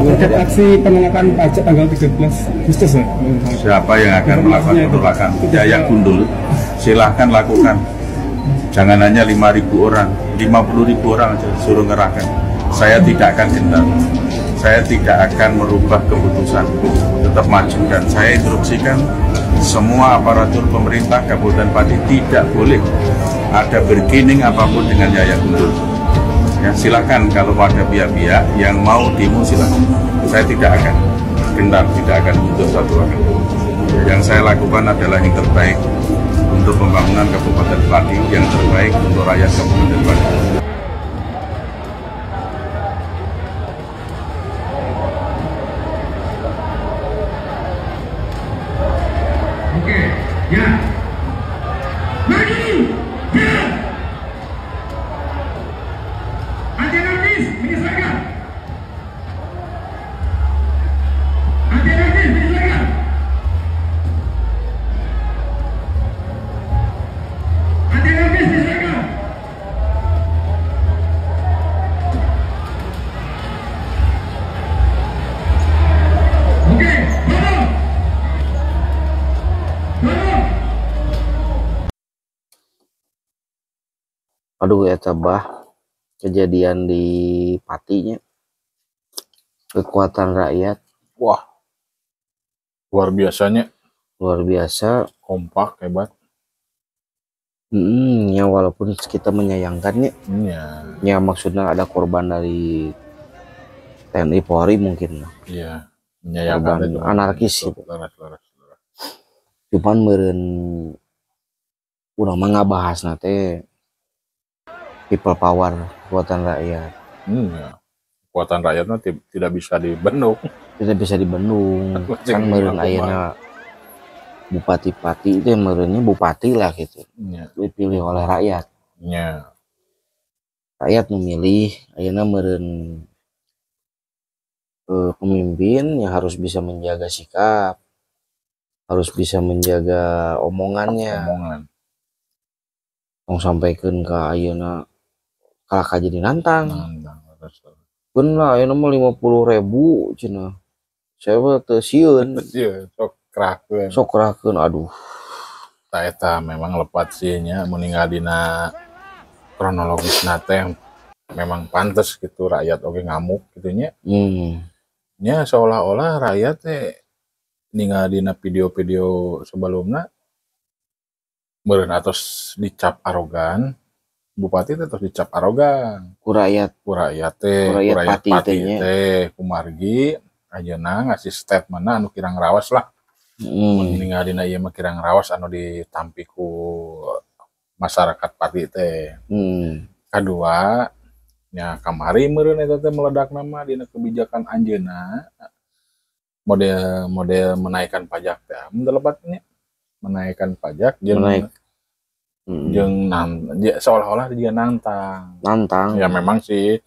Terkait aksi penolakan pajak tanggal 13 Agustus ya? Siapa yang akan melakukan penolakan? Ya, yang gundul, silahkan lakukan. Jangan hanya 5.000 orang, 50.000 orang aja suruh ngerahkan. Saya tidak akan gentar. Saya tidak akan merubah keputusan. Tetap maju, dan saya instruksikan semua aparatur pemerintah Kabupaten Pati tidak boleh ada bergining apapun dengan Yaya Gundul. Ya, silakan kalau ada pihak-pihak yang mau demo silakan. Saya tidak akan gentar, tidak akan untuk satu orang. Yang saya lakukan adalah yang terbaik untuk pembangunan Kabupaten Pati, yang terbaik untuk rakyat Kabupaten Pati. Oke, ya. Maju, gerak. Anti anarkis menyesuaikan. Anti anarkis menyesuaikan. Anti anarkis menyesuaikan. Oke, dorong. Dorong. Aduh ya tabah. Kejadian di Patinya, kekuatan rakyat, wah luar biasanya, luar biasa, kompak, hebat. Ya walaupun kita menyayangkannya, ya maksudnya ada korban dari TNI Polri mungkin, iya, menyayangkan korban anarkis gitu. Laras. Cuman meureun urang mah ngabahasna teh people power, kekuatan rakyat. Ya. Kekuatan rakyatnya tidak bisa dibendung. Tidak bisa dibendung. Kan meureun ayeuna Bupati Pati itu meureunnya bupati lah gitu. Ya. Dipilih oleh rakyat. Ya. Rakyat memilih ayeuna meureun pemimpin yang harus bisa menjaga sikap, harus bisa menjaga omongannya. Omongan. Tong sampaikeun ka ayeuna kalaka jadi nantang. Pun lah ayeuna mah 50.000 cenah. Saya mah teu sieun. Sok kerahkeun. Sok kerahkeun, aduh. Tah eta memang lepat sih nya mun ninggal dina kronologisna teh memang pantes gitu rakyat oge ngamuk gitu nya. Nya seolah-olah rakyat teh ninggal dina video-video sebelumna meureun atos dicap arogan, bupati teh tos dicap arogan ku rakyat teh, ku rakyat Pati teh kumargi ayeuna ngasih statement anu kirang rawas lah. Mun ningali dina ieu mah kirang rawas anu ditampi ku masyarakat Pati teh. Kadua nya kamari meureun eta teh meledak nama dina kebijakan anjeunna model menaikkan pajak teh mun lepatnya menaikkan pajak jeung seolah-olah dia nantang. Ya memang sih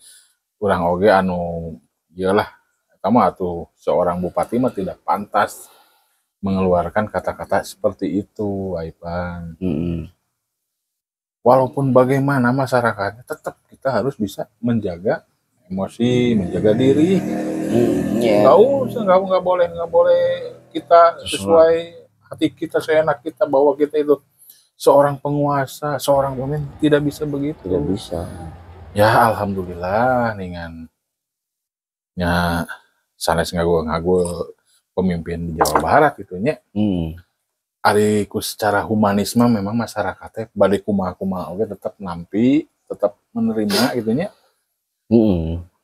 kurang oge anu iyalah eta mah atuh seorang bupati mah tidak pantas mengeluarkan kata-kata seperti itu, Aipan. Walaupun bagaimana masyarakatnya tetap kita harus bisa menjaga emosi, menjaga diri. Yeah. Nggak usah, nggak boleh kita sesuai hati kita, seenak kita, bahwa kita itu seorang penguasa, seorang pemimpin, tidak bisa begitu. Tidak bisa. Ya alhamdulillah dengan ya sanes ngagu pemimpin di Jawa Barat gitu nya. Ari ku secara humanisme memang masyarakatnya balik kumaha-kumaha oge tetap nampi, tetap menerima gitu nya.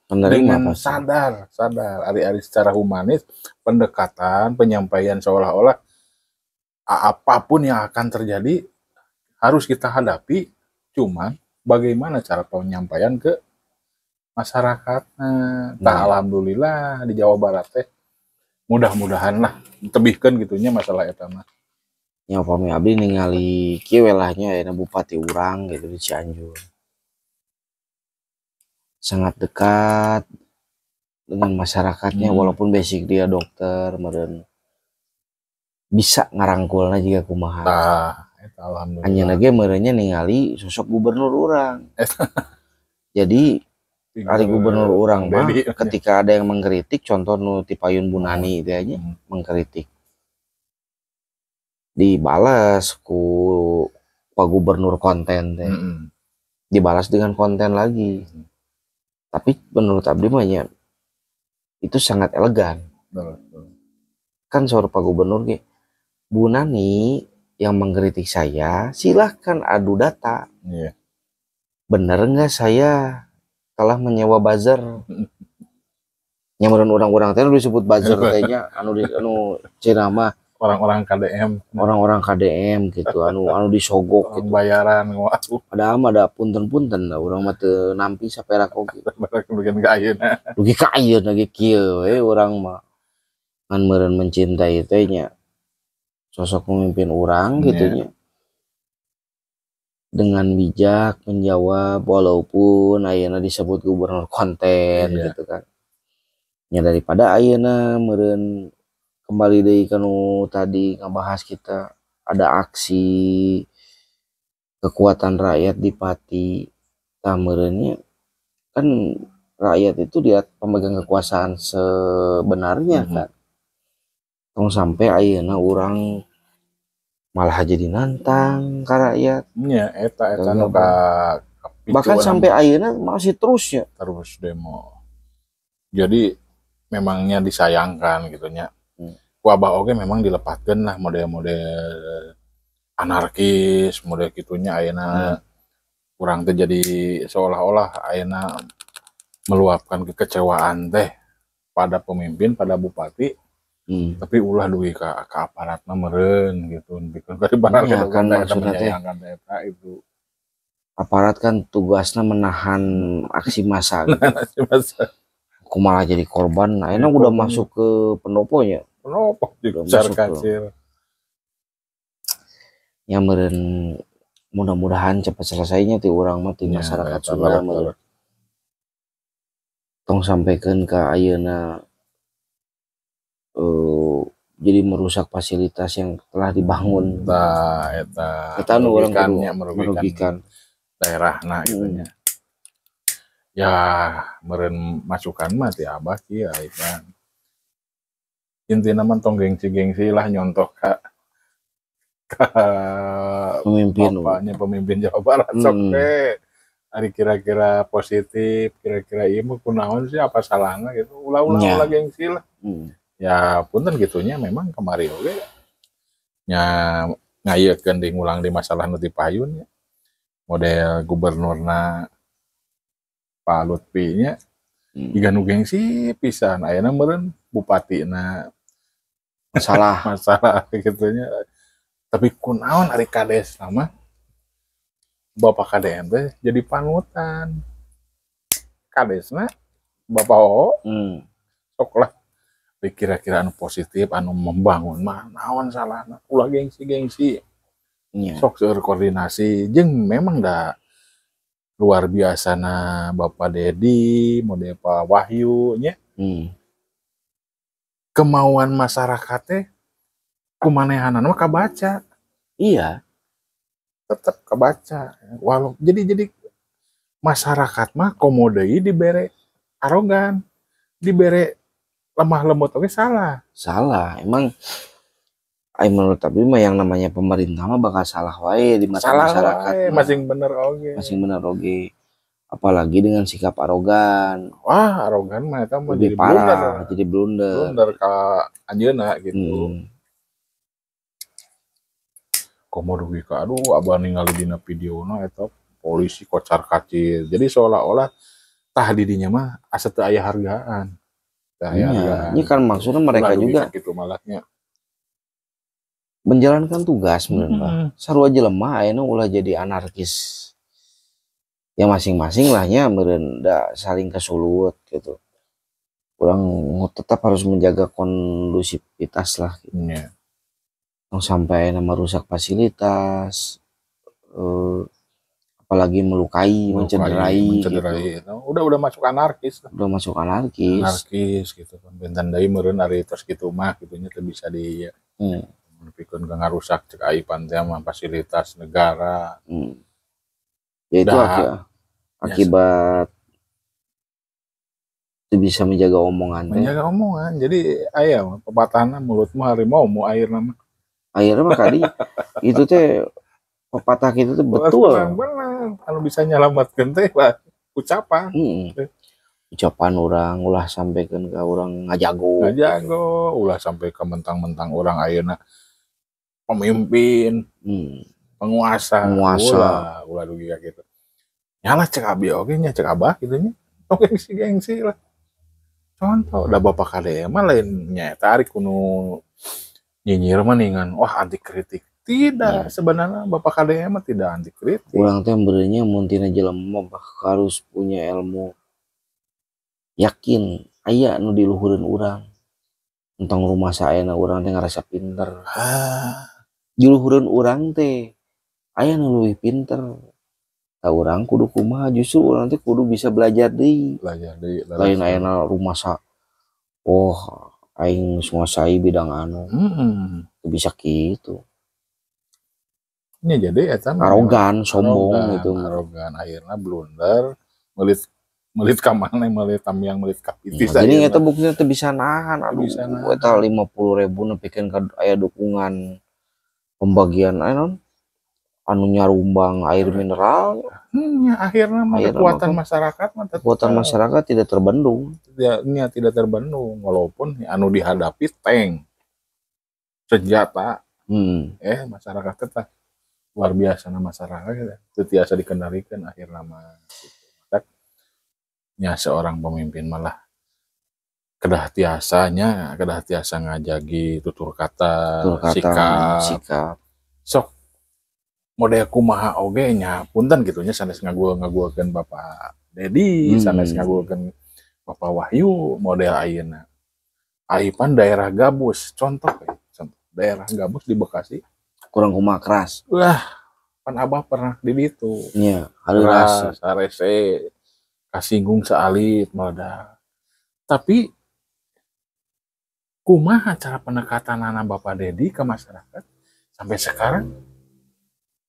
Menerima dengan pasti. sadar ari-ari secara humanis pendekatan, penyampaian seolah-olah apapun yang akan terjadi harus kita hadapi, cuman bagaimana cara penyampaian ke masyarakat. Nah, alhamdulillah di Jawa Barat teh Mudah-mudahan lah tebihkeun gitu nya masalah eta mah. Nya upami abdi ningali kieu we lah nya, ayeuna bupati urang gitu di Cianjur. Sangat dekat dengan masyarakatnya, walaupun basic dia dokter, meureun bisa ngarangkulna jiga kumaha. Tah, eta alhamdulillah. Anjeunna ge meureun nya ningali sosok gubernur urang. Jadi ari gubernur urang mah Dedi. Ketika ada yang mengkritik, contoh nu ti payun Bu Nani teh nya, mengkritik. Dibalas ku Pak Gubernur konten teh. Dibalas dengan konten lagi. Tapi menurut abdi mah nya itu sangat elegan. Betul, betul. Kan saur Pak Gubernur ge, "Bu Nani yang mengkritik saya, silahkan adu data. Bener nggak saya telah menyewa buzzer?" Nya meureun urang-urang teh nu disebut buzzer teh nya, anu di, anu cenah mah Orang-orang KDM, orang-orang KDM gitu, anu anu disogok orang gitu. Bayaran, waduh. Padahal mah da punten-punten da urang mah teu nampi saperak oge. Bikin ka ayeuna. Dugi ka ayeuna ge kieu we urang mah. Ngan meureun mencintai teh nya sosok pemimpin urang gitu nya. Dengan bijak menjawab walaupun ayeuna disebut gubernur konten gitu kan. Ya daripada ayeuna meureun kembali deui ka nu tadi ngabahas, kita ada aksi kekuatan rakyat di Pati. Tah, meureun nya kan rakyat itu dia pemegang kekuasaan sebenarnya kan. Tong sampai ayeuna urang malah jadi nantang ka rakyat. Nya eta eta nu ka Bahkan sampai ayeuna masih terus ya. Terus demo. Jadi memangnya disayangkan gitu nya. Ku abah oge memang dilepatkeun lah model-model anarkis, model kitunya ayeuna kurang teh jadi seolah-olah ayeuna meluapkan kekecewaan teh pada pemimpin, pada bupati, tapi ulah dugi ka aparatna meureun gitu. Pikeun ka Ya, kan maksudnya teh menyayangkan teh eta itu. Aparat kan tugasnya menahan aksi massa gitu. Aku malah jadi korban. Nah, ini udah masuk ke pendoponya. Kenapa Udah dikejar masuk ke kacir. Ya meureun mudah-mudahan cepat selesainya ti urang mah, ti Ya, masyarakat eta Sunda banget, meureun. Tong sampaikan ke ayeuna jadi merusak fasilitas yang telah dibangun. Tah, eta Eta nu urang kudu merugikan nya, merugikan merugikan. Daerahna gitu nya. Ya, meureun masukan mah ti abah kieu kan. Intina mah tong gengsi-gengsi lah, nyontoh ka Pemimpin. Bapaknya pemimpin Jawa Barat sok teh. Ari kira-kira positif, kira-kira ieu mah kunaon sih, apa salahna gitu. Ulah-ulah ulah gengsi lah. Ya punten gitunya, memang kemari oge nya ngayekeun di ngulang di masalah nu ti payun nya. Model gubernurna Pak Lutfi nya jiga nu gengsi pisan, ayeuna meureun bupatina Masalah. Masalah gitu nya. Tapi kunaon ari kades mah, Bapak KDM teh jadi panutan. Kadesna Bapak Oo sok lah kira-kira anu positif, anu membangun mah naon salahna, ulah gengsi-gengsi. Sok seueur koordinasi jeung memang da luar biasa na Bapak Dedi, model Pak Wahyu nya. Kemauan masyarakat teh kumanehanana mah kabaca. Tetep kebaca. Walau jadi masyarakat mah komo deui dibere arogan, dibere lemah lembut oke salah. Salah. Emang ai menurut abdi mah yang namanya pemerintah mah bakal salah wae di mata Salah masyarakat wae, mah. Masing bener oge. Masing bener oge. Apalagi dengan sikap arogan. Wah, arogan mah eta mah Lebih jadi parah, blunder. Jadi blunder. Blunder ka anjeunna gitu. Komo dugi ka aduh, abah ningali dina videona eta polisi kocar kacir. Jadi seolah-olah tah di dinya mah asa teu aya hargaan. Teu aya Iya, hargaan. ini kan maksudnya mereka Ulah dugi juga ka kitu malahnya. Menjalankan tugas meureun, Pak. Sarua jelema ayeuna ulah jadi anarkis. Ya masing-masing lah nya meureun da saling kesulut gitu. Urang tetap harus menjaga kondusivitas lah gitu. Tong sampai nama rusak fasilitas, apalagi melukai, mencederai, mencederai gitu. Itu. Udah masuk anarkis lah. Udah masuk anarkis. Anarkis gitu kan. Benten deui meureun ari tos kitu mah kitu nya teu bisa di nepikeun ka ngarusak cek Aipan teh mah fasilitas negara. Ya itu Dah. Akibat itu bisa menjaga omongan teh. Menjaga omongan. Jadi aya mah pepatahna, mulutmu harimau mu airna mah. Akhirnya mah kali itu teh, pepatah gitu tuh betul. Benar, benar. Anu bisa nyelamatkeun teh lah ucapan. Ucapan urang ulah sampai ke urang ngajago. Ngajago, ulah sampai ke mentang-mentang orang ayeuna pemimpin, penguasa, Penguasa. Ulah, ulah dugi ka gitu. Nyalah cek abi oge nya, cek abah gitu nya. Oh, gengsi gengsi lah. Contoh, da Bapak KDM mah lain nyaeta ari kuno nyinyir mah ningan wah anti kritik. Tidak, sebenarnya Bapak KDM mah tidak anti kritik. Urang teh benernya mun tina jelema mah harus punya ilmu, yakin aya nu diluhureun urang. Entong rumah saena urang teh ngerasa pinter. Diluhureun urang teh aya nu leuwih pinter. Tah, urang kudu kumaha? Justru urang teh kudu bisa belajar deui. Belajar deui. Lain ayeuna rumasa, oh, aing geus nguasai bidang anu. Teu bisa kitu. Ini jadi eta mah Arogan, sombong arogan, gitu. Arogan, akhirnya blunder, melit melit ka mana, melit tamiang, melit ka pitis. Nah, jadi akhirna. eta buktinya teu bisa nahan. Aduh, Bisa nahan. Eta 50.000 nepikeun ka aya dukungan pembagian aya naon? Anu nyarumbang air mineral. Ya, akhirnya mah Akhirna kekuatan mah masyarakat mah tetap kekuatan masyarakat tidak terbendung. Tidak, nya, tidak terbendung walaupun anu dihadapi tank, senjata, masyarakat tetap luar biasa. Nah, masyarakat gitu. Itu tiasa dikendalikan akhirnya mah gitu. Maka, nya seorang pemimpin malah kedah tiasanya, kedah tiasa ngajagi tutur kata, Tutur kata, sikap, sikap. Sok model kumaha oge nya, punten gitu nya, sanes ngagul-ngagulkeun Bapak Dedi, sanes ngagulkeun Bapak Wahyu model ayeuna. Aipan daerah Gabus, contoh ya, contoh daerah Gabus di Bekasi. Kurang kumaha, keras. Wah, pan Abah pernah di ditu. Nya, hareuras. Keras, harese, kasinggung saalit meledak. Tapi kumaha cara pendekatan anak Bapak Dedi ke masyarakat sampai sekarang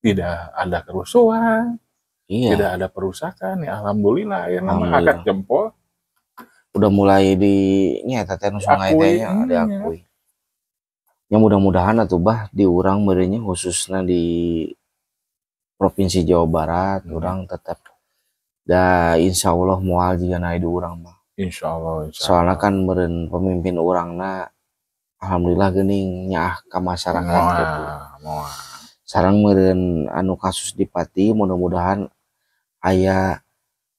tidak ada kerusuhan, tidak ada perusakan ya, alhamdulillah ya, nama Alhamdulillah. angkat jempol. Udah mulai di nya eta teh nu sungai teh Diakui, nya, iya. Diakui. Ya mudah-mudahan atuh bah di urang meureunnya, khususnya di Provinsi Jawa Barat, urang tetap da insya Allah moal jiga na di urang mah. Insya Allah, insya Soalnya Allah. Kan meureun pemimpin urangna alhamdulillah geuning nyaah ka masyarakat gitu. Moal, moal. Sareng meureun anu kasus di Pati mudah-mudahan aya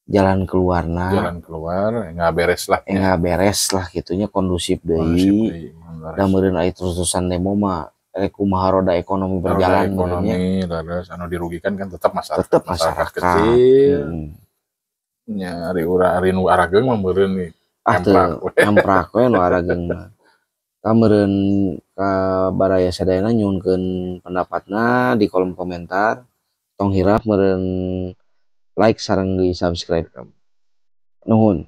jalan keluarna. Jalan keluar nggak beres lah. Nggak beres lah gitunya, kondusif Kondusif deui. Deui, beres. Da meureun aya terus-terusan demo mah rek kumaha roda ekonomi Roda berjalan ekonomi meureunnya. Terus anu dirugikan kan tetap masyarakat, Tetep masyarakat masyarakat. Kecil. Nya ari ura ari nu arageung mah meureun nih. Ah, teu. Emprak we. Emprak we nu arageung mah. Tah, meureun ka baraya sadayana nyuhunkeun pendapatna di kolom komentar. Tong hilap meureun like sareng di subscribe. Nuhun.